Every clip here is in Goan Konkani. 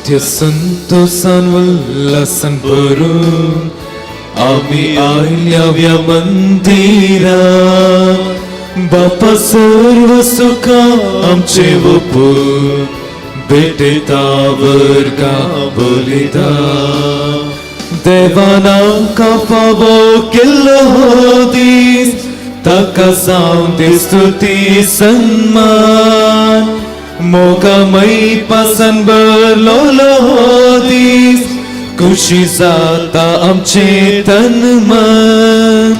मोठ्या संतोषान उल्हासान भरून आमी आयल्या ह्या मंदिरात. बापा सर्व सुखा आमचे वपून भेटता वर्गा बलिदा. देवान आमकां फावो केल्लो हो दीस, ताका जावं दी स्तुती सन्मान. मोगामय पासन भरलोलो हो दीस, खुशी जाता आमचे तन मन.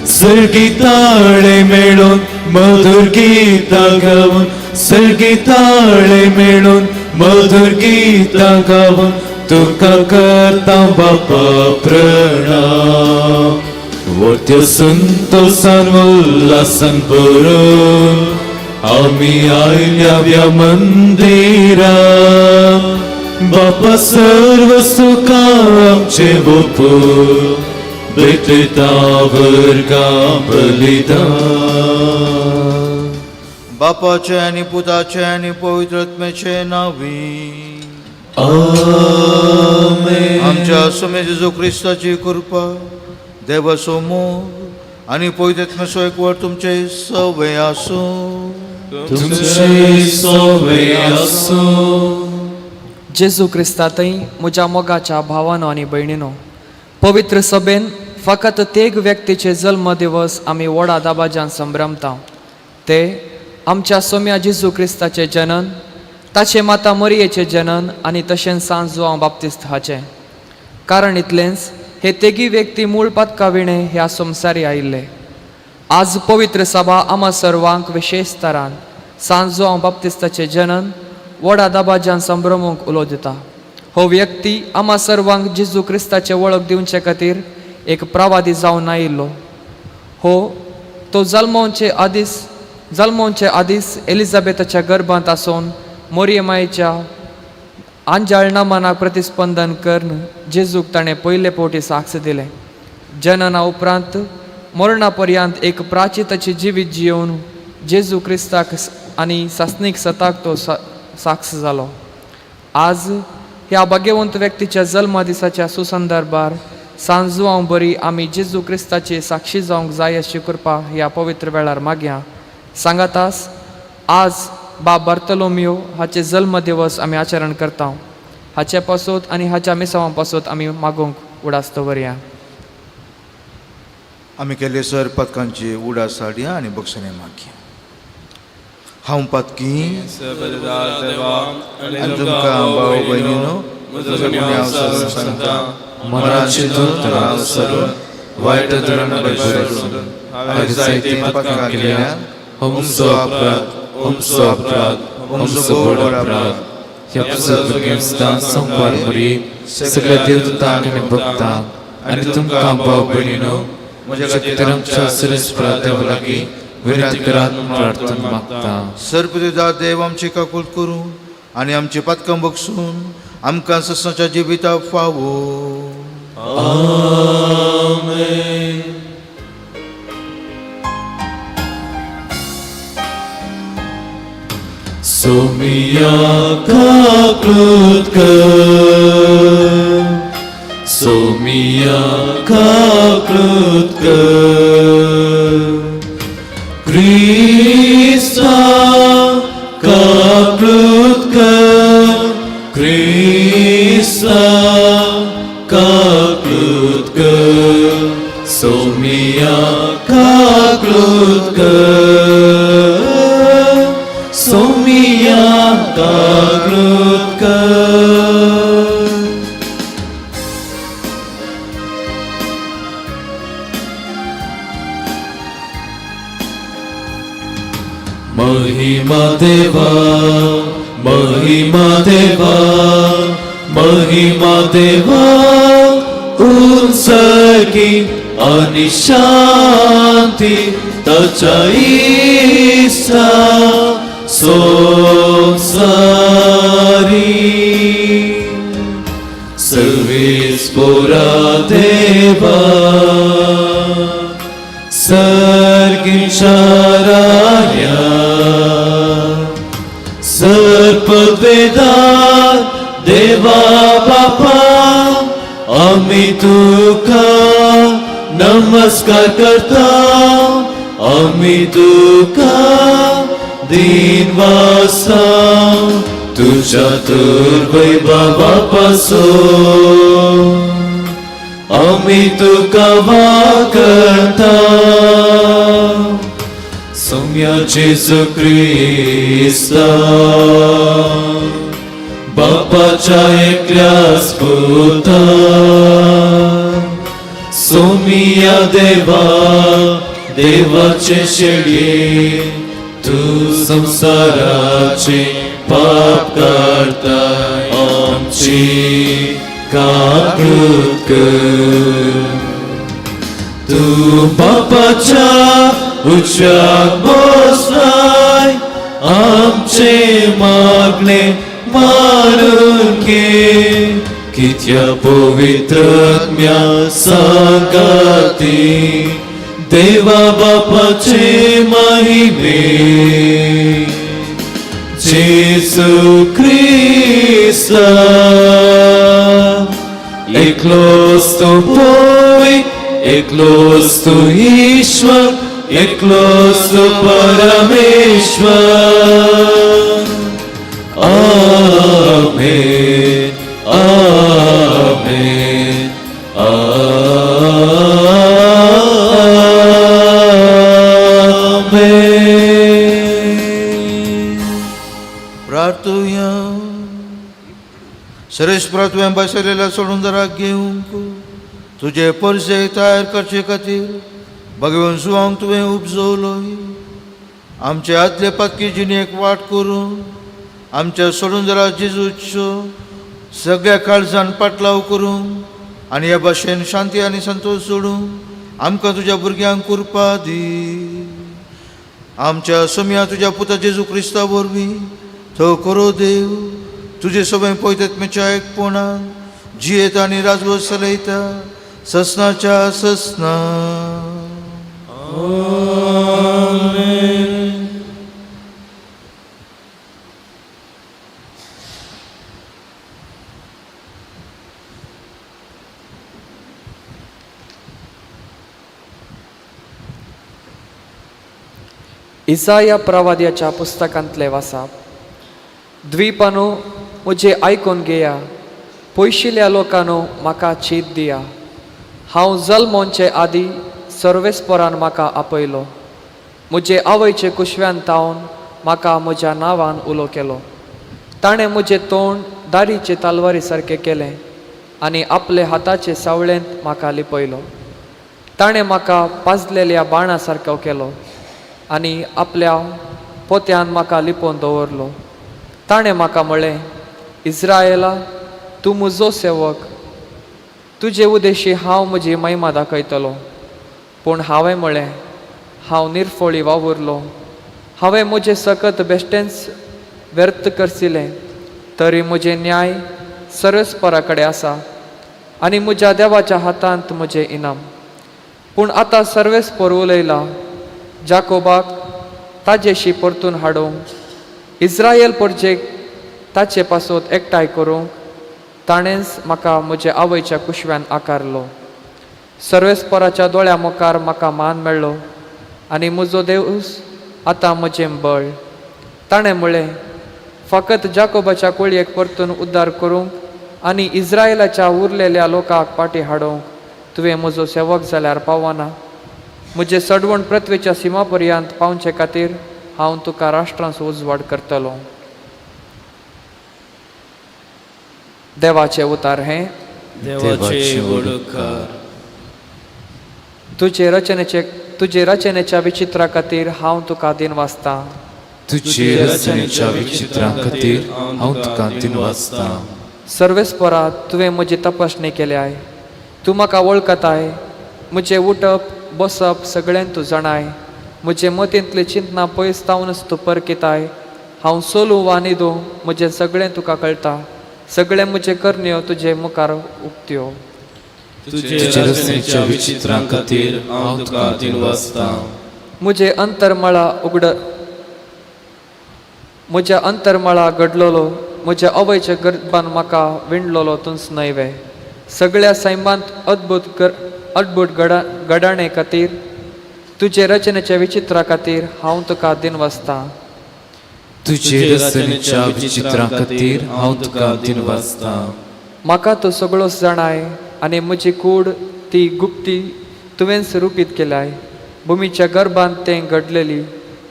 सर्गी ताळे मेळून मधुर गीतां गावन, सर्गी ताळे मेळून मधुर गीतां गावन, तुका करता बापा प्रणाम. मोठ्या संतोषान उल्हासान भरून आमी आयल्या ह्या मंदिरात. बापा सर्व सुखा आमचे वपून भेटता वर्गा बलिदान. बापाचे आनी पुताचे आनी पवित्र आत्म्याचे नावी. आमेन. आमच्या सोमे जेजू क्रिस्ताची कृपा, देवाचो मोग आनी पवित्र आत्म्याचो एकवट तुमचे सवे आसूं. तुमचे सोवे आसूं. जेजू क्रिस्तांतय म्हज्या मोगाच्या भावानो आनी भयणीनो, पवित्र सभेन फकत तेग व्यक्तीचे जल्म दिवस आमी व्हडा दबाज्यान संभ्रमता. ते आमच्या सोम्या जेजू क्रिस्ताचें जनन, ताचे माता मरियेचें जनन आनी तशेंच सांत जुआंव बाप्तिस्त हाचें. कारण इतलेंच, हे तेगी व्यक्ती मूळ पातका विणें ह्या संवसारी आयिल्ले. आज पवित्र सभा आमा सर्वांक विशेश तरान सांत जुआंव बाप्तिस्ताचें जनन व्हडा दबाज्यान संभ्रमूंक उलो दिता. हो व्यक्ती आमा सर्वांक जेजू क्रिस्ताचें वळख दिवचे खातीर एक प्रवादी जावन आयिल्लो. हो तो जल्मोवचे आदीस एलिझाबेथाच्या गर्भांत आसून मोरये मायेच्या आंजाळ मनाक प्रतिस्पंदन करून जेजूक ताणें पयले फावटी साक्ष दिलें. जनना उपरांत मरणा पर्यंत एक प्राचिताचे जिवीत जियोवन जेजू क्रिस्ताक आनी सासणीक सताक तो साक्ष जालो. आज ह्या भाग्यवंत व्यक्तीच्या जल्मा दिसाच्या सुसंदर्भार सांत जुआंव बरी आमी जेजू क्रिस्ताची साक्षी जावंक जाय अशी कृपा ह्या पवित्र वेळार मागया. सांगातास आज बाब बार्तलोमियो हाचे जल्म दिवस आमी आचरण करता. हाचे पासत आनी हाच्या मिसांवा पासत आमी मागूंक उडास दवरया. आमी केल्ले सर पातकांची उडास हाडया आनी बक्षणे मागया. हांव पातकी आनी तुमकां भाव भयणीनो म्हजो गुन्यांव सरून सांगता. मनात चिंतून त्रास सरून वायट धरण सरून हांवें जायतीं पातकां केल्या. हमसो अपराध, हमसो अपराध, हमसो व्हड अपराध. ह्या पुस्तक संवार मरी सगळ्या देवदूतांक आनी भक्तांक आनी तुमकां भाव भयणीनो म्हज्या खातीर आमच्या सर्वेस्परा देवा लागीं विनंती करात म्हूण प्रार्थना मागता. सर्पदिदार देव आमची काकूत करूं आनी आमची पातकां बक्षून आमकां ससाच्या जिविता फावो. आमेन. सोमिया काकळूत कर, सोमिया काकळूत कर, क्रिस्ता काकळूत कर, क्रिस्ता काकळूत कर, सोमिया काकळूत कर, सोमिया काकळूत कर. महिमा देवा, महिमा देवा, महिमा देवा उंचकी आणि शांती ताच्या इस्सा संसारी. सर्वेस्पोरा देवा, सर्गिंच्या राया, सर्पवेदा देवा. आमी तुका नमस्कार करता, आमी तुका दिन वासता, तुझ्या दुर्वैभवा पासून आमी तुका वागता. सोम्या जेजू क्रिस्ता, बापाच्या एकल्याच पुता, सोमिया देवा, देवाचे शेळये, तूं संवसाराचे पाप काडताय, आमची काकूत कर. तूं बापाच्या उजव्याक बसलाय, आमचे मागणे मानून घे, कित्या पवित्र आत्म्या सांगाती देवा बापाचे महिमे, जेजू क्रिस्ता, एकलोच तूं पोय, एकलोच तूं ईश्वर, एकलोच तूं परमेश्वर. आमेन, आमेन, आमेन. प्रार्थुया. सरेश्वरा, तुवें बसयलेल्या सोडून घेवंक तुजे परसे तयार करचे खातीर भगवंत जुवांक तुवें उपजवलोय. आमचे आदले पातकी जिणेक वाट करून आमच्या सोडून जेजूचो सगळ्या काळजान पाटलाव करून आनी ह्या भाशेन शांती आनी संतोश जोडून आमकां तुज्या भुरग्यांक कृपा दी. आमच्या सोम्या तुज्या पुता जेजू क्रिस्ता वरवीं तो करो देव तुजे सगळे पयतत्मेच्या एकपणान जियेता आनी राजवट चलयता ससनाच्या ससना. आमेन. इसाया प्रवाद्याच्या पुस्तकांतले वासाप. द्वीपानो, म्हजें आयकून घेया, पयशिल्ल्या लोकांनो, म्हाका चीत दिया. हांव जल्मोनचे आदी सर्वेस्परान म्हाका आपयलो, म्हजे आवयचे कुशव्यान तावन म्हाका म्हज्या नांवान उलो केलो. ताणें म्हजें तोंड दारीचे तालवारी सारकें केलें आनी आपले हाताचे सावळेंत म्हाका लिपयलो. ताणें म्हाका पाजलेल्या बाणा सारको केलो आनी आपल्या पोत्यान म्हाका लिपोवन दवरलो. ताणें म्हाका म्हळें, इज्रायला, तूं म्हजो सेवक, तुजे उदेशी हांव म्हजी महिमा दाखयतलो. पूण हांवें म्हळें, हांव निर्फळी वावुरलो, हांवें म्हजें सकत बेश्टेंच व्यर्थ करसिलें, तरी म्हजें न्याय सरस्परा कडेन आसा आनी म्हज्या देवाच्या हातांत म्हजें इनाम. पूण आतां सर्वेस्पर उलयला, जाकोबाक ताजेशी परतून हाडूंक, इज्रायल परजेक ताचे पासत एकठांय करूंक ताणेंच म्हाका म्हजे आवयच्या कुशव्यान आकारलो. सर्वेस्पराच्या दोळ्या मुखार म्हाका मान मेळ्ळो आनी म्हजो देवूस आतां म्हजें बळ. ताणें म्हळें, फकत जाकोबाच्या कुळयेक परतून उद्धार करूंक आनी इज्रायलाच्या उरलेल्या लोकांक पाटी हाडूंक तुवें म्हजो सेवक जाल्यार पावना. म्हजें सडवण पृथ्वेच्या सिमा पर्यंत पावचे खातीर हांव तुका राष्ट्रांचो उजवाड करतलो. देवाचें उतार हें. देवाचे वडकार. तुजे रचनेच्या विचित्रा खातीर हांव तुका दिन वाचतां. तुजे रचनेच्या विचित्रां खातीर हांव तुका दिनवासतां. सर्वेस्परा, तुवें म्हजी तपासणी केल्याय, तूं म्हाका वळखताय. म्हजें उठप बसप सगळें तूं जाणाय. म्हजे मतींतली चिंतना पयस तावनच तूं परकिताय. हांव सोलूं वा न्हिदूं, म्हजें सगळें तुका कळटा, सगळें म्हजें करण्यो तुजे मुखार उक्त्यो. तुजे रचनेच्या विचित्रां खातीर हांव तुका दिनवासतां. म्हजें अंतरमळा उगड म्हज्या अंतरमळा घडलोलो, म्हज्या आवयच्या गर्भान म्हाका विणलोलो तूंच न्हय वे? सगळ्या सैमांत अद्भुत अद्भुत घडाणे खातीर तुजे रचनेच्या विचित्रा खातीर हांव तुका दिनवासतां. तुजे रचनेच्या विचित्रां खातीर हांव तुका दिनवासतां. म्हाका तूं सगळोच जाणाय आनी म्हजी कूड ती गुप्ती तुवेंच रुपीत केल्याय. भुमीच्या गर्भांत तें घडलेली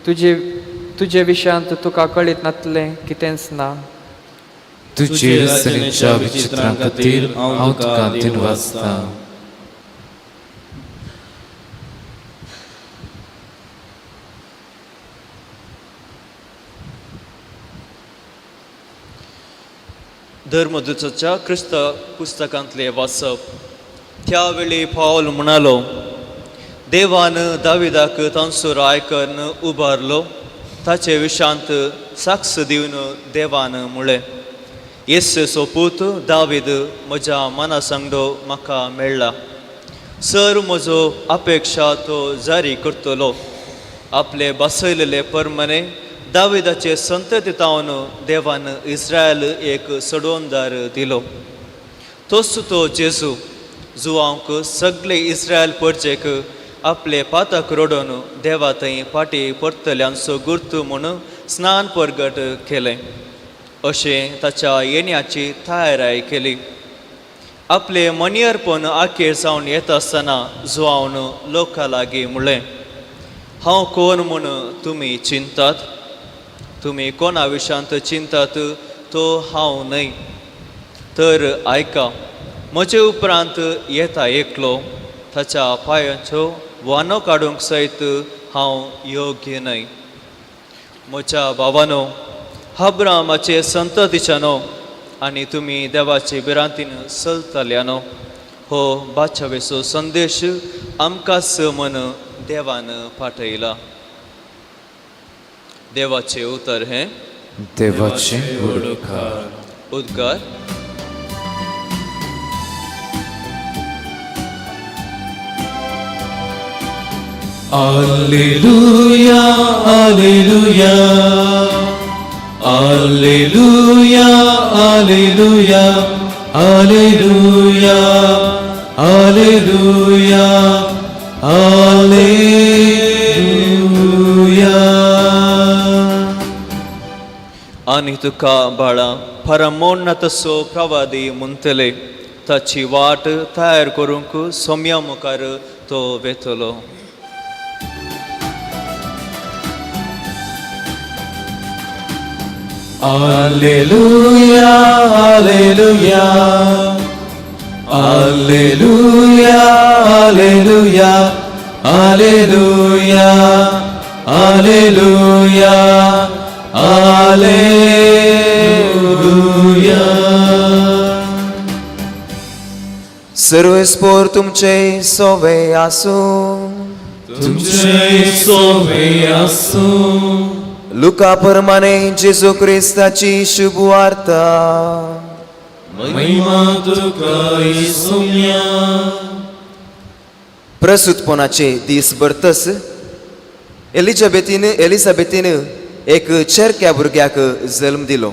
तुजे तुजे विशयांत तुका कळीत नातलें कितेंच ना. तुजे रचनेच्या विचित्रां खातीर हांव तुका दिनवासतां. धर्मदूताच्या क्रिस्त पुस्तकांतले वाचप. त्या वेळी पावल म्हणालो, देवान दाविदाक तांचो राय करून उबारलो. ताचे विशांत साक्ष दिवन देवान म्हळें, येसो पूत दावीद म्हज्या मना सांगडो म्हाका मेळ्ळा. सर म्हजो अपेक्षा तो जारी करतलो. आपले बसयलेले परमने दाविदाचे संतती तावन देवान इस्रायल एक सडोवणदार दिलो. तोच तो जेजू जुवांक सगळे इस्रायल परजेक आपले पाताक रडोवन देवा थंय फाटी परतल्यांचो गुर्त म्हूण स्नान परगट केलें. अशें ताच्या येण्याची तयाराय केली. आपले मनियरपण आखेर जावन येता आसतना जुवावन लोकां लागीं म्हणलें, हांव कोण म्हूण तुमी चिंतात? तुमी कोणा विशांत चिंतात तो हांव न्हय. तर आयका, म्हजे उपरांत येता एकलो, ताच्या पांयांच्यो वानो काडूंक सयत हांव योग्य न्हय. म्हज्या भावानो, अब्रामाचे संततीच्यानो आनी तुमी देवाचे भिरांतीन चलतल्यानो, हो बादशावेचो संदेश आमकांच मन देवान पाठयला. देवाचें उतर हें. देवाचें व्हड उपकार. उद्गार. Alleluia, Alleluia, Alleluia, Alleluia, Alleluia, Alleluia, Alleluia. आनी तुका बाळा परमोन्न तसो प्रवादी म्हणटले, ताची वाट तयार करूंक सोम्या मुखार तो वेतलो. Alleluia, Alleluia, Alleluia, Alleluia, Alleluia, Alleluia, Alleluia. सर्वेस्पोर तुमचे सोवे आसूं. तुमचे सोवे आसूं. लुका परमाने जेजू क्रिस्ताची शुभवार्ता. महिमा तुका इसुम्या. प्रसूतपणाचे दीस भरतस एलिझाबेथीन एक चेरक्या भुरग्याक जल्म दिलो.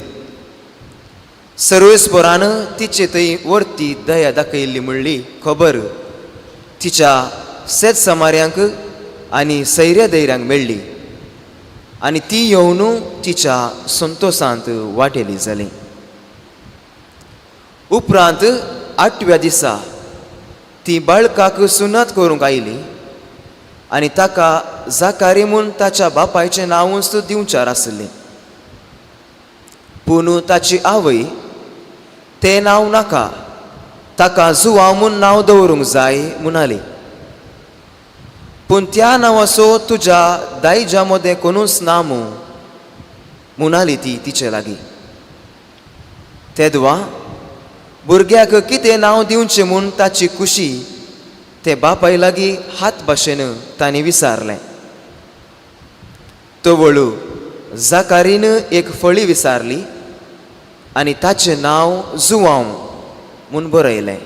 सर्वेस्पोरान तिचे थंय वर्ती दया दाखयल्ली म्हणली खबर तिच्या सेत समार्यांक आनी सैर्या दैऱ्यांक मेळ्ळी आनी ती येवन तिच्या संतोशांत वाटेली जाली. उपरांत आठव्या दिसा ती बाळकाक सुनात करूंक आयली आनी ताका जाकारी म्हूण ताच्या बापायचें नांवूच दिवचार आसलें. पूण ताची आवय तें नांव नाका, ताका जुवांव म्हूण नांव दवरूंक जाय म्हणाली. पूण त्या नांवाचो तुज्या दायजा मदें कोणूच ना मू म्हणाली ती तिचे लागीं. तेदवा भुरग्याक कितें नांव दिवचें म्हूण ताची खुशी ते बापाय लागीं हात भाशेन तांणी विचारलें. तवळू जाकारीन एक फळी विचारली आनी ताचें नांव जुवांव म्हूण बरयलें.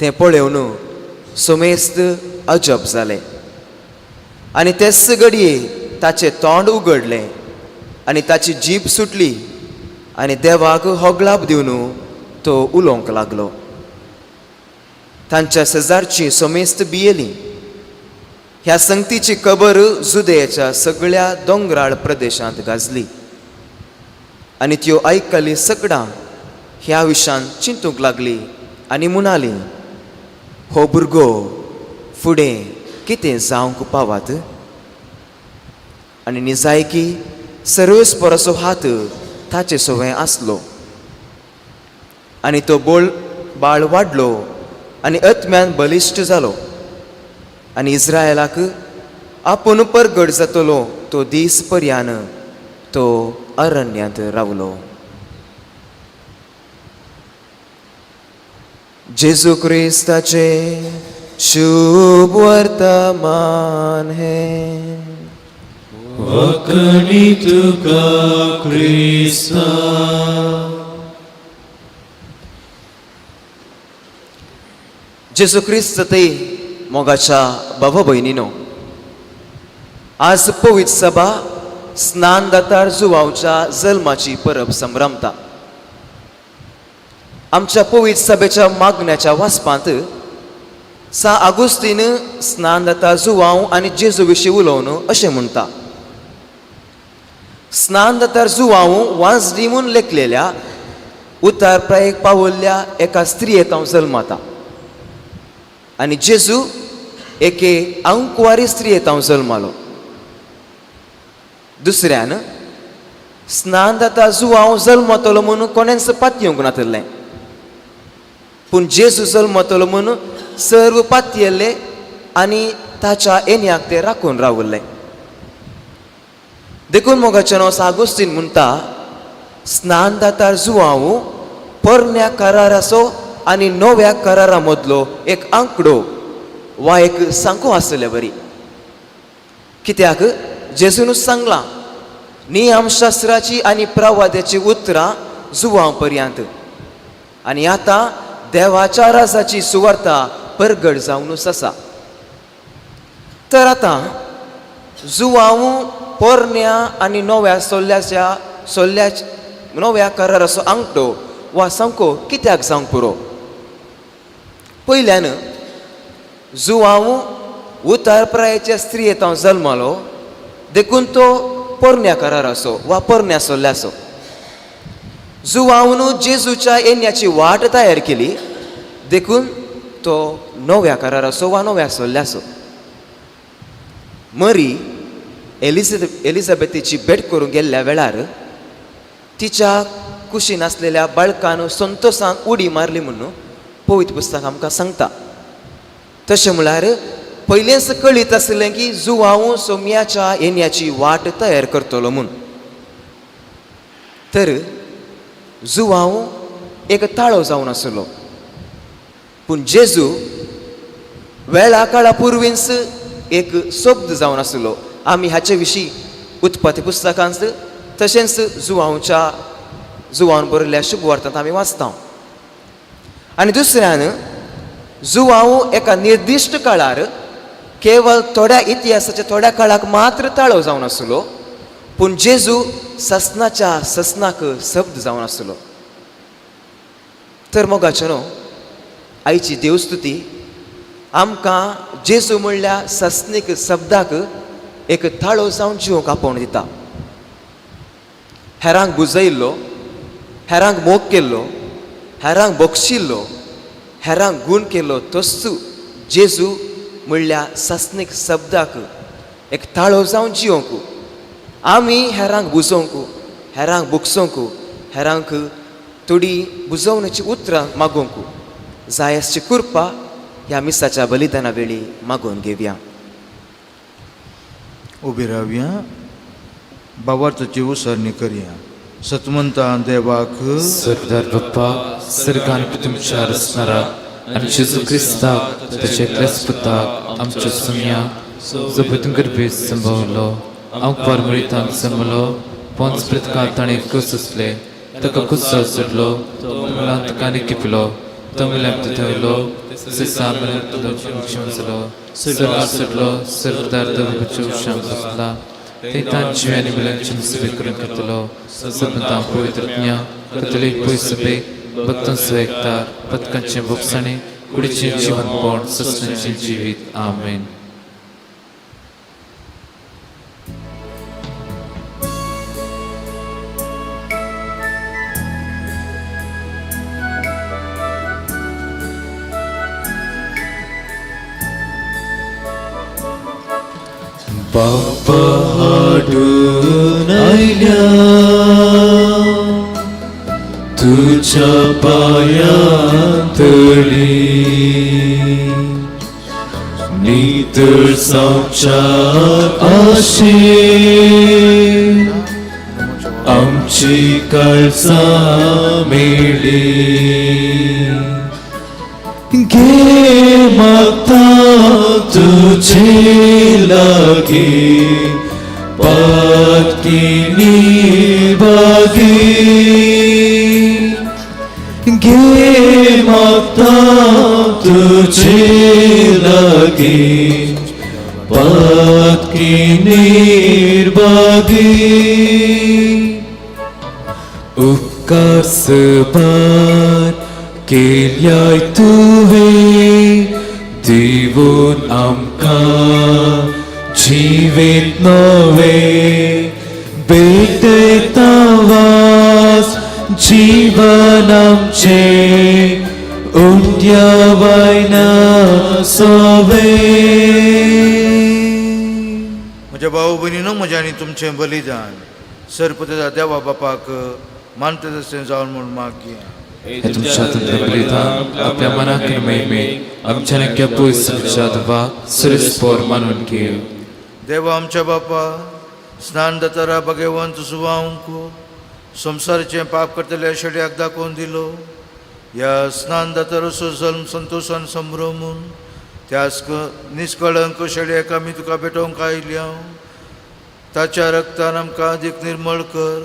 तें पळोवन समेस्त अजब जालें आनी तेच घडये ताचें तोंड उगडलें आनी ताची जीब सुटली आनी देवाक होगळाप दिवन तो उलोवंक लागलो. तांच्या शेजारची समेस्त भियेली. ह्या संगतीची खबर जुदेयाच्या सगळ्या दोंगराळ प्रदेशांत गाजली आनी त्यो आयकली सगळां ह्या विशयान चिंतूंक लागली आनी म्हणाली, हो भुरगो फुडें कितें जावंक पावत? आनी निजायकी सर्वेस्पराचो हात ताचे सवें आसलो आनी तो बोळ बाळ वाडलो आनी आत्म्यान बलिश्ट जालो आनी इस्रायलाक आपूण परगट जातलो तो दीस पर्यान तो अरण्यांत रावलो. जेजू क्रिस्ताचे शुभ वर्तमान हें. वखणी तुका क्रिस्ता. जेजू क्रिस्त ते मोगाच्या बाबा भयणीनो, आज पवित्र सभा स्नान दातार जुवावच्या जल्माची परब संभ्रमता. आमच्या पवित्र सभेच्या मागण्याच्या वाचपांत सा आगुस्तीन स्नान दाता जुवाव आनी जेजू विशीं उलोवन अशें म्हणटा, स्नान दातार जुवाव वाजडी म्हूण लेखलेल्या उतार प्रायेक पावल्ल्या एका स्त्रियेक हांव जल्माता आनी जेजू एके अंकुवारी स्त्रियेत हांव जल्मालो. दुसऱ्यान स्नान दाता जुवाव जल्मतलो म्हूण कोणेंच पातयेवंक नातिल्लें, पूण जेजू जल्मतलो म्हूण सर्व पातयेल्ले आनी ताच्या येन्याक ते राखून रावल्ले. देखून मोगाचें नांव आगोस्तीन म्हणटा, स्नान दातार जुवाव पोरण्या कराराचो आनी नव्या करारा मदलो एक आंकडो वा एक सांको आसले बरी. कित्याक जेजूनूच सांगलां, नियमशास्त्राची आनी प्रवाद्याची उतरां जुवां पर्यंत आनी आतां देवाच्या राजाची सुवार्ता परगट जावनूच आसा. तर आतां जुवांव पोरण्या आनी नव्या सोल्ल्याच्या सोल्ल्या नव्या कराराचो आंकडो वा सांको कित्याक जावंक पुरो? पयल्यान जुवांव उतार प्रायेच्या स्त्रियेत हांव जल्मालो, देखून तो पोरण्या कराराचो वा पोरण्या सोल्ल्याचो. जुवावन जेजूच्या येन्याची वाट तयार केली, देखून तो नव्या कराराचो वा नव्या सोल्ल्याचो. मरी एलिझाबेथीची भेट करूंक गेल्ल्या वेळार तिच्या कुशीन आसलेल्या बाळकान संतोसान उडी मारली म्हणून पवित्र पुस्तक आमकां सांगता. तशें म्हळ्यार पयलेंच कळीत आसलें की जुवांव सोम्याच्या येन्याची वाट तयार करतलो म्हूण. तर जुवांव एक ताळो जावन आसलो, पूण जेजू वेळा काळा पुर्वींच एक शब्द जावन आसलो. आमी हाचे विशीं उत्पत्ती पुस्तकांत तशेंच जुवांवच्या जुवान बरयल्ल्या शुभवार्तांत आमी वाचता. आनी दुसऱ्यान जुवांव एका निर्दिश्ट काळार केवळ थोड्या इतिहासाच्या थोड्या काळाक मात्र ताळो जावन आसलो, पूण जेजू ससनाच्या ससनाक शब्द जावन आसलो. तर मोगाचें न्हू आयची देवस्तुती आमकां जेजू म्हणल्या ससनीक शब्दाक एक ताळो जावन जिवंक आपोवन दिता. हेरांक बुजयल्लो, हेरांक मोग केल्लो, हेरांक बक्षिल्लो, हेरांक गूण केल्लो तस्सू जेजू म्हणल्या सासनीक शब्दाक एक ताळो जावन जिवंक आमी हेरांक बुजोवंक, हेरांक बुकसोवंक, हेरांक थोडी बुजोवण्याची उतरां मागोवंक जाय आसची कृपा ह्या मिसाच्या बलिदाना वेळी मागोवन घेवया. उबी रावया, बाबार्थाची उसरणी करया. सतमंता देवाक सरदार बाप्पा सर्गान तुमच्या रचणारा आनी जेजू क्रिस्ताक ताच्या एकल्याच पुताक आमच्या सुमया जो तुमकां संभवलो आमकां मरितांक जमलो पोंच प्रितकां ताणें कसले ताका कुस्सो सोडलो मुलान ताका किपलो तो मुल्याक थेवलो सिसा जालो सर्गार सोडलो सरदार देवाच्यो उशांक बसला ते तांची आनी मुलांची मुसबे करून घेतलो सतमंता पवित्र ज्ञा कथोलीक पयसबे भक्तांचो एकतार, पथकांचें भोगसणें, कुडीचें जिवनपण, सस्नाचें जिवीत. आमेन. बाप्पा हाडून आयल्या तुझ्या पायांतली नितळ जावच्या आशेन आमची काळजां मेळ्ळी. घे मागता तुझे लागी पातकी बागी, घे मागता तुझे लागी पातकी निर्भागी. उपकार सबार केल्याय तुवें दिवन आमकां जिवीत नवें, भेटयता वास जीवन आमचें उंड्या वयना सोवे. म्हज्या भाव भयणीनो, म्हजें आनी तुमचें बलिदान सरपतीच्या देवा बापाक मानता तशें जावन म्हूण मागया. हे तुमच्या हातांतलें बलिदान आपल्या मनाक महिमेक आमच्या नक्या पयस तुमच्या देवाक सुरेस्पोर मानून घेव. देवा आमच्या बापा, स्नान दातारा भगवंत सुवांक संवसाराचें पाप करतल्या शेड्याक दाखोवन दिलो. ह्या स्नान दाताराचो जल्म संतोशान संभ्रमून त्याच निष्कळंक शेड्याक आमी तुका भेटोवंक आयल्या. ताच्या रक्तान आमकां अदीक निर्मळ कर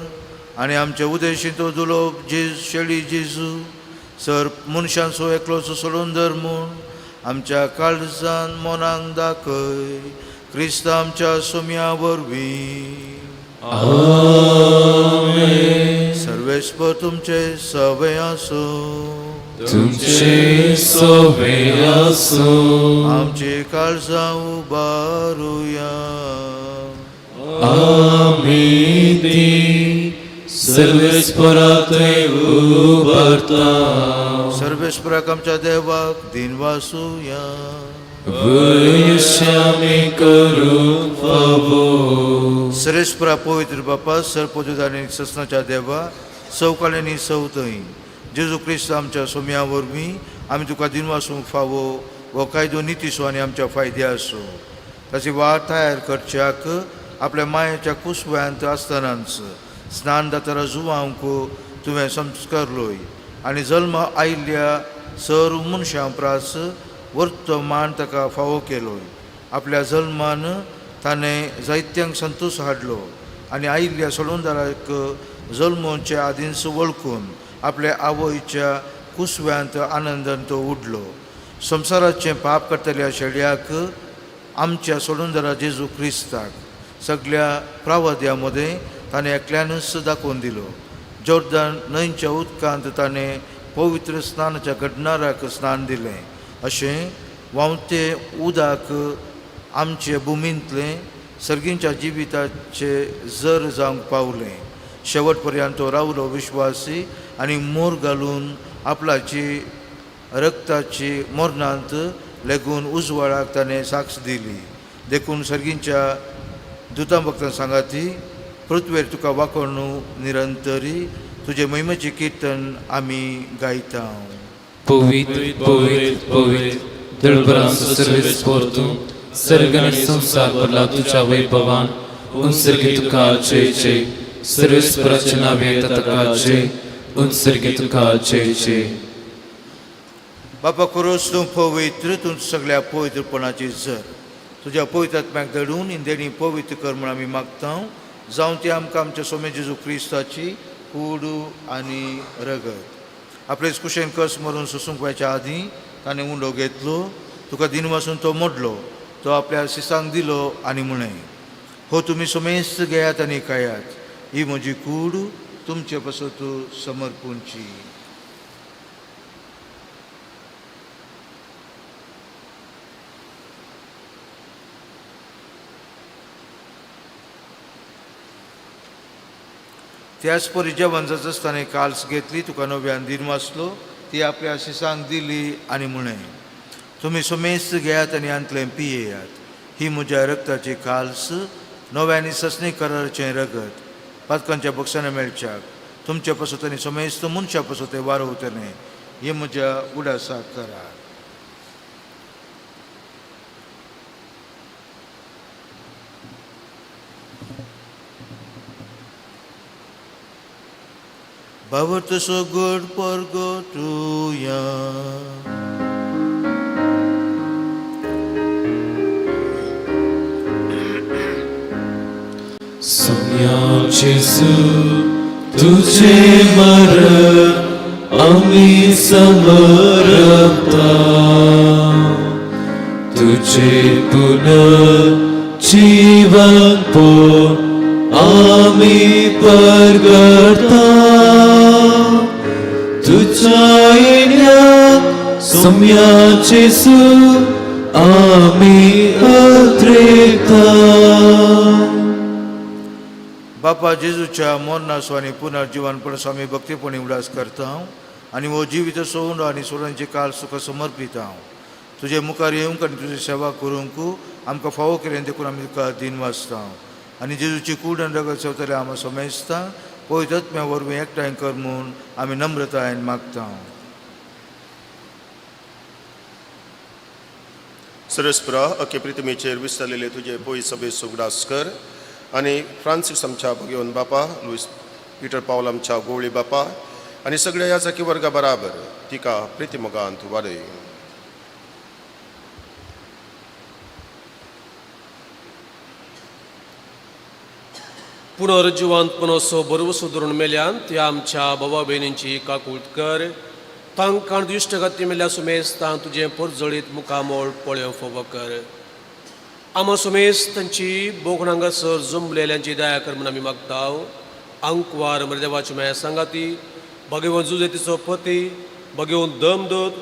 आनी आमचे उदेशी तो दुलोब जेज शेळी जेजू सर मनशांचो एकलोचो सोडून धर म्हूण आमच्या काळजान मनांक दाखय, क्रिस्त आमच्या सोम्या वरवीं. सर्वेस्पर तुमचे सवय आसूं. तुमचे सोवे आसूं. आमची काळजां उबारुया. आमी ती सर्वेस्पराथंय उबारता. सर्वेस्पराक आमच्या देवाक दिनवासुया. वयश्यामी आमी करूंक फावो. सर्वेस्परा पवित्र बापा, सरपदूत आनी ससनाच्या देवा, सवकाळ्यांनी सवतय जेजू क्रिस्त आमच्या सोम्या वरवीं आमी तुका दिनवासूंक फावो. हो कायदो नितीसो आनी आमच्या फायदे आसूं. ताची वाट तयार करच्याक आपल्या मायेच्या कुसव्यांत आसतनाच स्नान दातारा जुवांक तुवें संस्कारलोय आनी जल्म आयिल्ल्या सर मनशां प्रास वर्तमान ताका फावो केलोय. आपल्या जल्मान ताणें जायत्यांक संतोश हाडलो आनी आयिल्ल्या सोडूनदाराक जल्मोच्या आदींच वळखून आपल्या आवयच्या कुसव्यांत आनंदान तो उडलो. संवसाराचें पाप करतल्या शेड्याक आमच्या सोडूनदारा जेजू क्रिस्ताक सगळ्या प्रावद्या मदें ताणें एकल्यानूच दाखोवन दिलो. जोर्दान न्हंयच्या उदकांत ताणें पवित्र स्नानाच्या घडणाराक स्नान दिलें. अशें व्हांवतें उदक आमचे भुमींतलें सर्गींच्या जिविताचे जर जावंक पावलें. शेवट पर्यंत तो रावलो विश्वासी आनी मोर घालून आपल्याची रक्ताची मरणांत लेगून उजवाडाक ताणें साक्ष दिली. देखून सर्गींच्या दुतां भक्तां सांगाती पृथ्वेर तुका वाकोणू निरंतरी तुजे महिमेचें किर्तन आमी गायता. पवित्र पवित्र पवित्र दळभरांचो सर्वेस्पोर तूं, सर्ग आनी संवसार भरला तुज्या वैभवान. उत्सर्गे तुका जय जय. सर्वेस्पराचे नांव येता ताका जय. उत्सर्गे तुका जय जय. बापा खोरोस तूं पवित्र, तूं सगळ्या पवित्रपणाची जर तुज्या पवित्र आत्म्याक धाडून इंदेणी पवित्र कर म्हूण आमी मागता. जावं ती आमकां आमच्या सोमे जेजू क्रिस्ताची कूड आनी रगत. आपलेच कुशेन कस मरून सोसूंक वयच्या आदीं ताणें उंडो घेतलो, तुका दिनवासून तो मोडलो, तो आपल्या शिसांक दिलो आनी म्हळें, हो तुमी सोमेस्त घेयात आनी खायात. ही म्हजी कूड तुमचे पासत समर्पूंची. त्याच परी जेवण जाता आसतना काल्स घेतली, तुका नव्यान दिन वाचलो, ती आपल्या शिसांक दिली आनी म्हळें, तुमी समेस्त घेयात आनी हांतलें पियेयात. ही म्हज्या रक्ताची काल्स, नव्यानी ससनी कराराचें रगत, पातकांच्या बक्षाने मेळच्याक तुमचे पासत आनी समेस्त मनशा पासत तें वारोवतलें. हें म्हज्या उडासाक करात. बाबा so good परगटुया. सोम्या जेजू तुझे मरण आमी समर्पता, तुझे पुनर्जीवन पो आमी परगटता. तुझ्या येण्याक सोम्या जेजू आमी अद्रेकता. बापा जेजूच्या मरणाचो आनी पुनर्जीवन पणस आमी भक्तीपणी उडास करता आनी हो जिवीत सोडून आनी सोडांचे काल सुखा समर्पित हांव. तुजे मुखार येवंक आनी तुजी सेवा करूंक आमकां फावो केलें देखून आमी तुका दिन वाचता. आनी जेजूची कूड आनी रगत सेवतले आमी समेजता पवित्र आत्म्या वरवीं एकठांय कर म्हूण आमी नम्रतायेन मागता. सरस्पुरा अके प्रितमेचेर विसरलेले तुजे पयस सभेचो उगडास कर आनी फ्रांसीस आमच्या भगेवन बापा, लुईस पिटर पावल आमच्या गोवळी बापा आनी सगळ्या ह्या जाकी वर्गा बराबर तिका प्रितीमोगांत वाडय. पुनर्जिवंतपणाचो बरवसो धरून मेल्यान त्या आमच्या बाबा भयणींची काकूट कर. तांकां दुश्ट गती मेल्या सुमेस तां तुजें परजळीत मुखामोळ पळोवंक फावो कर. आमा सुमेस तांची बोगण हांगासर जमलेल्यांची दया कर म्हूण आमी मागता. आंकवार मरदेवाची माया सांगाती भगवंत जुजेतीचो पती भगवंत दमदूत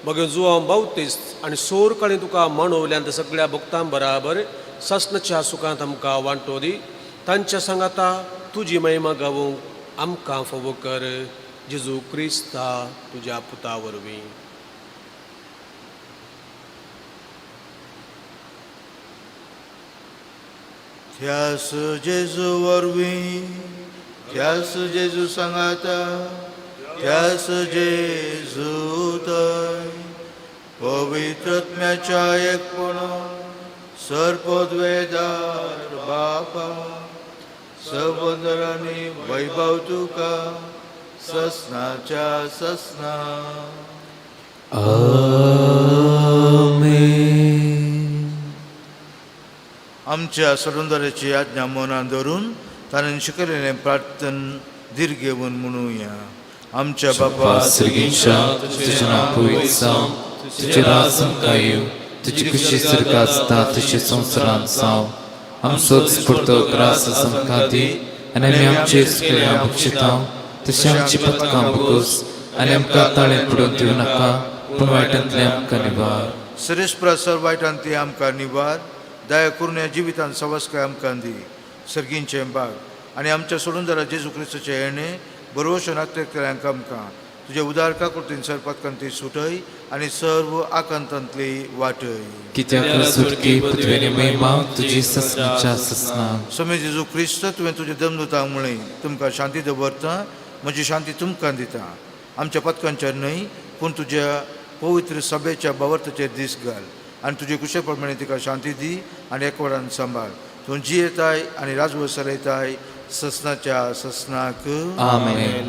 भगवंत जुवांव बावतीस्त आनी सोर काळी तुका मानवल्यान त्या सगळ्या भक्तां बराबर सासणाच्या सुखांत आमकां वांटो दी. तांच्या सांगाता तुजी महिमा गावूंक आमकां फावो कर. जेजू क्रिस्ता तुज्या पुता वरवीं. ध्यास जेजू वरवीं, ध्यास जेजू सांगाता, ध्यास जेजू थंय पवित्र आत्म्याच्या एकपणान सर्पद्वेदार बापा सबंदरांनी वैभव तुका ससनाच्या ससना. आमेन. आमच्या सरुंदराची आज्ञा मनान धरून ताणें शिकयलेलें प्रार्थन धीर घेवन म्हणुया. आमच्या बापा सर्गीच्या तुझें नांव पवित्र जावं, तुजें राज आमकां येवं, तुजी खुशी स्वर्गांत आसता तशी संवसारांत जावं. आमचोच पुरतो ग्रास आमकां दी आनी आमी आमचे चुकल्या बक्षिता तशें आमची पथकां बगोस आनी आमकां ताळें पडून दिवं नाका, पूण वायटांतलें आमकां निवार. सरेश सर वायटान ती आमकां निवार. दया करून ह्या जिवितान सवस्काय आमकां दी. सर्गींचें बाग आनी आमच्या सोडून जेजू क्रिस्ताचें येणें बरोवशो नागरिकांक आमकां तुजे उदार काकुळतीन सरपातकान ती सुटय आनी सर्व आकांतांतली वाटय. कित्याक सुटकी पृथ्वेनी महिमा तुजी ससनाच्या ससना. स्वामी जेजू क्रिस्त, तुवें तुज्या दमदुतांक म्हळें, तुमकां शांती दवरता, म्हजी शांती तुमकां दिता. आमच्या पथकांचेर न्हय पूण तुज्या पवित्र सभेच्या बावर्ताचेर दीस घाल आनी तुजे कुशे प्रमाणे तिका शांती दी आनी एकवटान सांबाळ. तूं जियेताय आनी राजवस चलयताय ससनाच्या ससनाक. आमेन.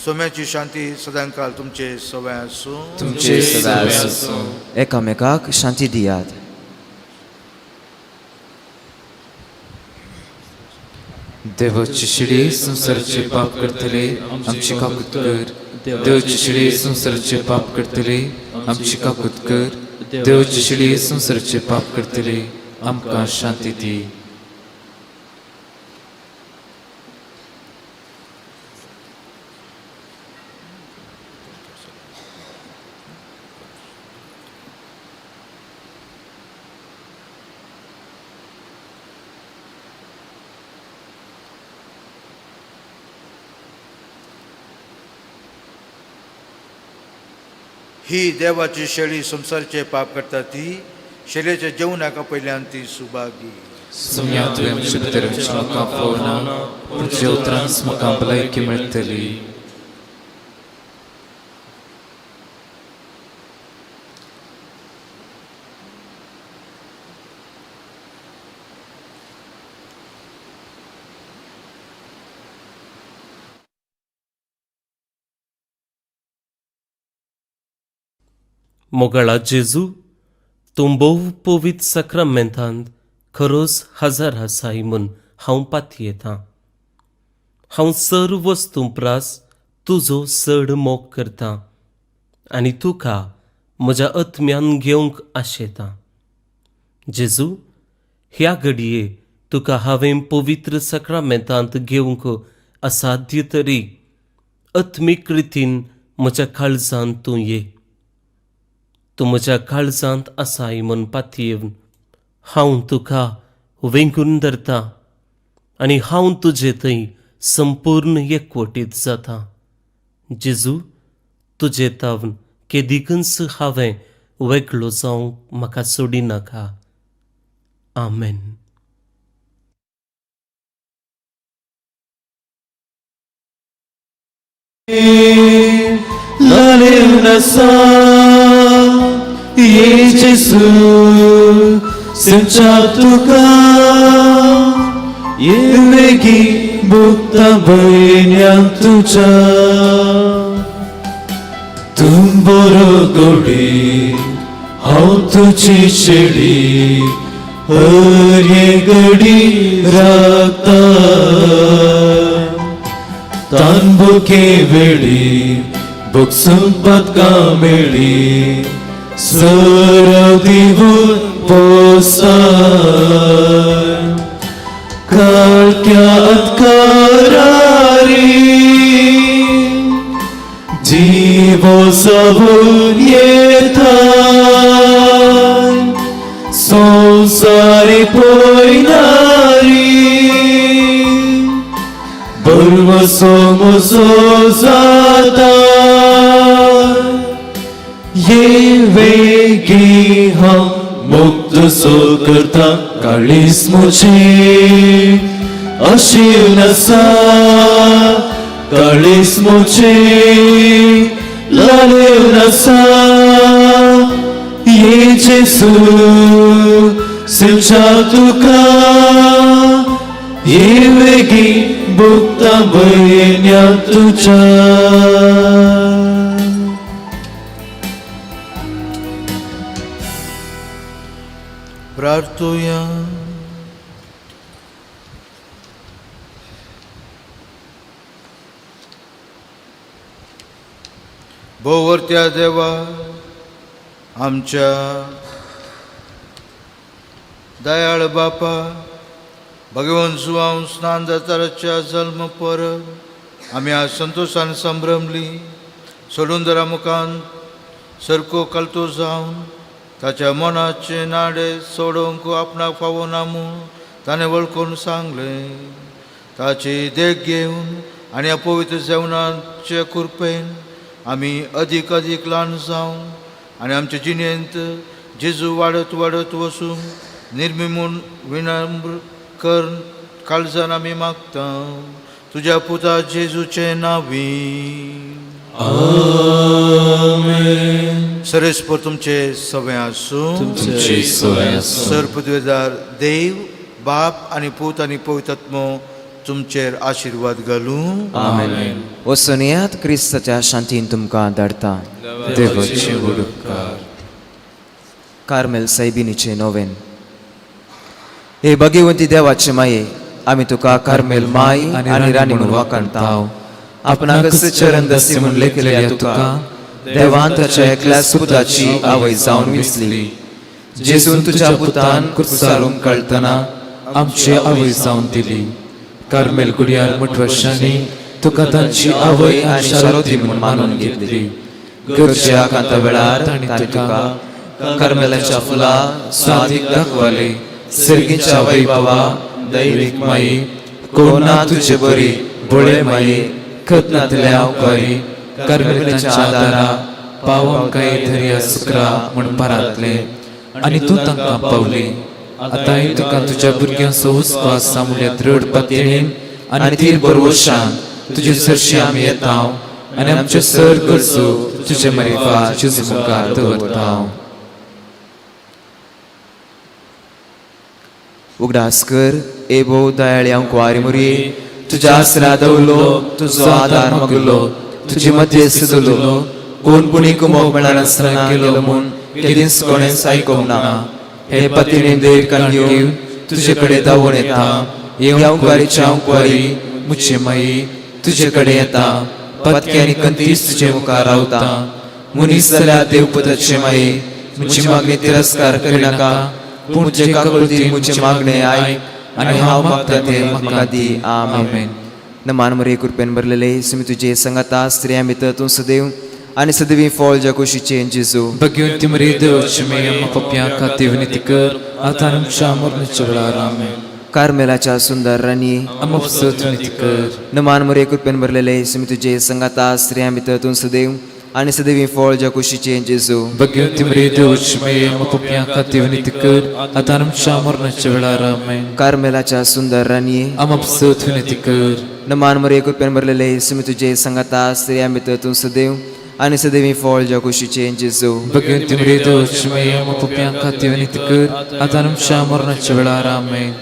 सोम्याची शांती सदांकाल तुमचे सवय आसूं. तुमचे सदां आसूं. एकामेकाक शांती दियात. देवाची शिडी संवसाराचे पाप करतले आमची काकूत कर. देवाची शिडी संवसाराचे पाप करतले आमची काकूत कर. देवाची शिडी संवसाराचे पाप करतले आमकां शांती दी. ही देवाची शेळी संवसारचे पाप करता ती शेळयेच्या जेवणाका पयल्यान ती सुभागी. सुम्या तुवें म्हजे भितर वचूंक म्हाका फावना, पूण तुज्या उतरांच म्हाका भलायकी मेळटली. मोगाळा जेजू, तूं भोव पवित्र साक्रामेंतांत खरोच हजार आसाय म्हूण हांव पातयेतां. हांव सर वस्तूं प्रास तुजो चड मोग करतां आनी तुका म्हज्या आत्म्यान घेवंक आशेतां. जेजू, ह्या घडये तुका हांवें पवित्र साक्रामेंतांत घेवंक असाध्य तरी आत्मीक रितीन म्हज्या काळजांत तूं ये. तूं म्हज्या काळजांत आसाय म्हूण पातयेवन हांव तुका वेंगून धरता आनी हांव तुजे थंय संपूर्ण एकवटीत जाता. जेजू, तुजे तावन केदिकूच हांवें वेगळो जावंक म्हाका सोडिनाका. आमेन. ये जेसू सिंचा तुका ये वेगी भुगता भयण्या तुज्या. तूं बरो गोडी, हांव तुजी शेळी, हर एक घडी राखता. तानबुके वेळी बुकसूंक पदकां मेळ्ळी, सर दिवून पोसाय. काळक्या अत्कारारी जीवो सबून येता, संवसारी पयनारी बरवसो म्हजो जाता. ये वेगी हांव मुक्त सो करता काळीज म्हजें अशीव आसा, काळीज म्हजें लालेवन आसा. ये जेसू सिंचा तुका ये वेगी भुगता भयण्या तुज्या. प्रार्थुया. भोवरत्या देवा, आमच्या दयाळ बापा, भगवान जुवांव स्नान जाताराच्या जल्म परब आमी आज संतोशान संभ्रमली. सोडून मुखान सरको कलतो जावन ताच्या मनाचे नाडे सोडोवंक आपणाक फावो ना म्हूण ताणें वळखून सांगलें. ताची देख घेवन आनी अपवित्र जेवणाचे कृपेन आमी अदीक अदीक ल्हान जावन आनी आमचे जिणेंत जेजू वाडत वाडत वसूंक निर्मी म्हूण विनम्र कर काळजान आमी मागता तुज्या पुता जेजूचे नांवी. आमेन. सरेस्पर तुमचे सगळे आसूं. तुमचे सवय आसूं. सर पृथ्वीदार देव बाप आनी पूत आनी पवित्र आत्मो तुमचेर आशिर्वाद घालूं. आमेन. वचून येयात, क्रिस्ताच्या शांतीन तुमकां धाडटा. देवाचे व्हड उपकार. कार्मेल सायबिनीचे नोवेन. हे भगवंती देवाचे माये, आमी तुका कार्मेल माय आनी राणी म्हणून वाखाणता. आपणाकच चरण दसी म्हूण लेखलेल्या तुका देवान ताच्या एकल्याच पुताची आवय जावन विसली. जेजून तुज्या पुतान कुर्सारूंक कळटना आमची आवय जावन दिली. कार्मेल गुडियार मठवर्षांनी तुका तांची आवय आनी शारोती म्हूण मानून घेतली. गरजे आकांता वेळार तांणी तुका कार्मेलाच्या फुलां सादीक दाखवाले. सर्गीच्या वैभवा दैवीक माई, कोण ना तुझे बरी भोळे माये, खतनातल्या उपकारी कार्मेलाच्या आदारा पाव आमकां धरया सुक्रा म्हूण परातले आनी तूं तांकां पावली. आतांय तुका तुज्या भुरग्यांचो हुस्को आसा म्हणल्यार दृढ पातयेन आनी धीर भरवशान तुजे सरशी आमी येता आनी आमच्यो सर गरजो तुजे मरिफात जेजू मुखार दवरता. उगडास कर ए भोव दयाळी हांव कुवारी मुरये, तुज्या आसरा दवरलो, तुजो आदार मागलो, तुजी मध्यस्थ दिलो, कोण पुणी कुमोक मेळनासतना केलो म्हूण केदींच कोणेंच आयकूंक ना. हे पतीने देर कान घेवन तुजे कडेन धांवून येता. हे हांव कुवारीची हांव कुवारी मुचे माई तुजे कडेन येता, पत्के आनी कंतीच तुजे मुखार रावता. मनीस जाल्यार देवपुताचे माये, म्हजी मागणी तिरस्कार करिनाका, पूण म्हजे काकुळतीन म्हजें मागणें आयक आनी हांव मागता तें म्हाका दी. आमेन. नमान मरे कृपेन भरलेले, सुमी तुजे संगाता, स्त्रियां भितर तूं सदैव आनी सदैवी फळ ज्या कुशीचें जेजू. भगवंती मरी देवची माई, आमकां पापयां खातीर विनंती कर, आतां आनी आमच्या मरणाच्या वेळार. आमेन. कार्मेलाच्या सुंदर राणी, आमकां पासत विनंती कर. नमान मरे कृपेन भरलेले, सुमी तुजे संगाता, स्त्रियां भितर तूं सदैव आनी सदैवी फळ ज्या कुशीचें जेजू. भगवंती मरी देवची माई, आमकां पापयां खातीर विनंती कर, आतां आनी आमच्या मरणाच्या वेळार. आमेन. कार्मेलाच्या सुंदर राणी, आमकां पासत विनंती कर. नमान मरे कृपेन भरलेले, सुमी तुजे संगाता, स्त्रियां भितर तूं सदैव आनी सदैवी फळ ज्या कुशीचें जेजू. भगवंती मरी देवची माई, आमकां पापयां खातीर विनंती कर, आतां आनी आमच्या मरणाच्या वेळार. आमेन.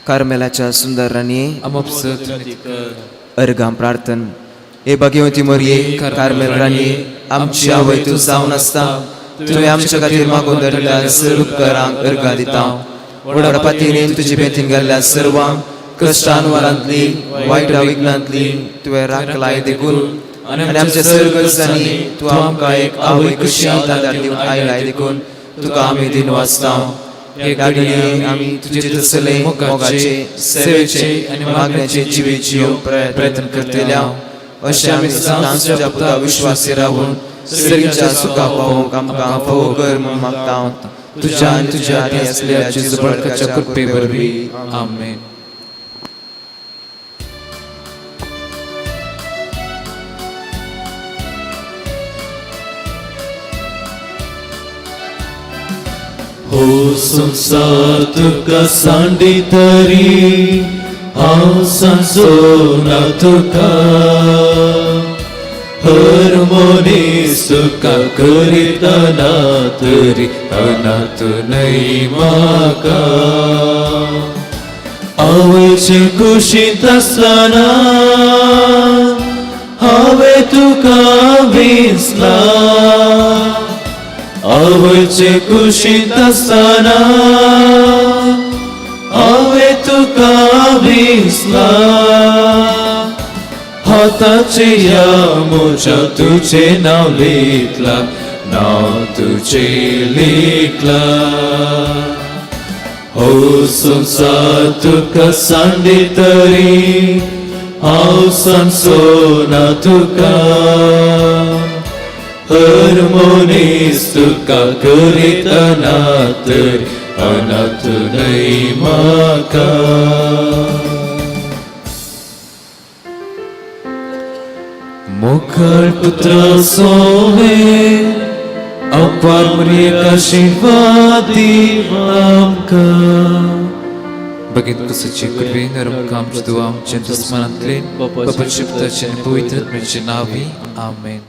कार्मेलाच्या सुंदर राणी, आमकां पासत विनंती कर. अर्गां प्रार्थन. हे भगवती मरये, कार्मेल राणी, आमची आवय तूं जावन आसता, तुवें आमच्या खातीर मागून धरिल्ल्या सर्व उपकारांक अर्गां दिता. व्हडा पातयेन तुजे बेतीन गेल्ल्या सर्वांक कश्टान वारांतली वायट विघ्नांतली तुवें राखलाय देखून आनी आमच्या सर्व गरजांनी तूं आमकां एक आवय कशी आदार दिवन आयलाय देखून तुका आमी दिन वाचता. हे घडये आमी तुजे तसले मोगाचे, सेवेचे आनी मागण्याचे जिवेची प्रयत्न करतल्या अशें आमी सदांच तुज्या पुता विश्वासी रावून सगळींच्या सुखा पावोवंक आमकां फावो कर म्हूण मागता, तुज्या आनी तुज्या आदी आसलेल्या जेजू बळकाच्या कृपे वरवीं. आमेन. हो संसार तुका सांडी तरी हांव सांजो ना तुका, हर मनीस तुका करितना तरी अनाथ न्हय म्हाका. आवयचे कुशींत आसतना हांवें तुका विसला, आवयचे कुशींत आसतना हांवें तुका विसला. हाताचे ह्या म्हज्या तुजें नांव लिखलां, नांव तुजें लिखलां. हो संसार तुका सांडी तरी हांव सांजो ना तुका, हर मनीस तुका करितना तरी अनाथ न्हय म्हाका. मुखार पुत्रा सोवे अपार मरियेक आशिर्वाद दी आमकां. भगीन कुसाची कृपेन आमकां आमच्या दुआ आमच्या दुस्मानांतले बापाचे पुताचे आनी पवित्र आत्म्याचे नांवी. आमेन.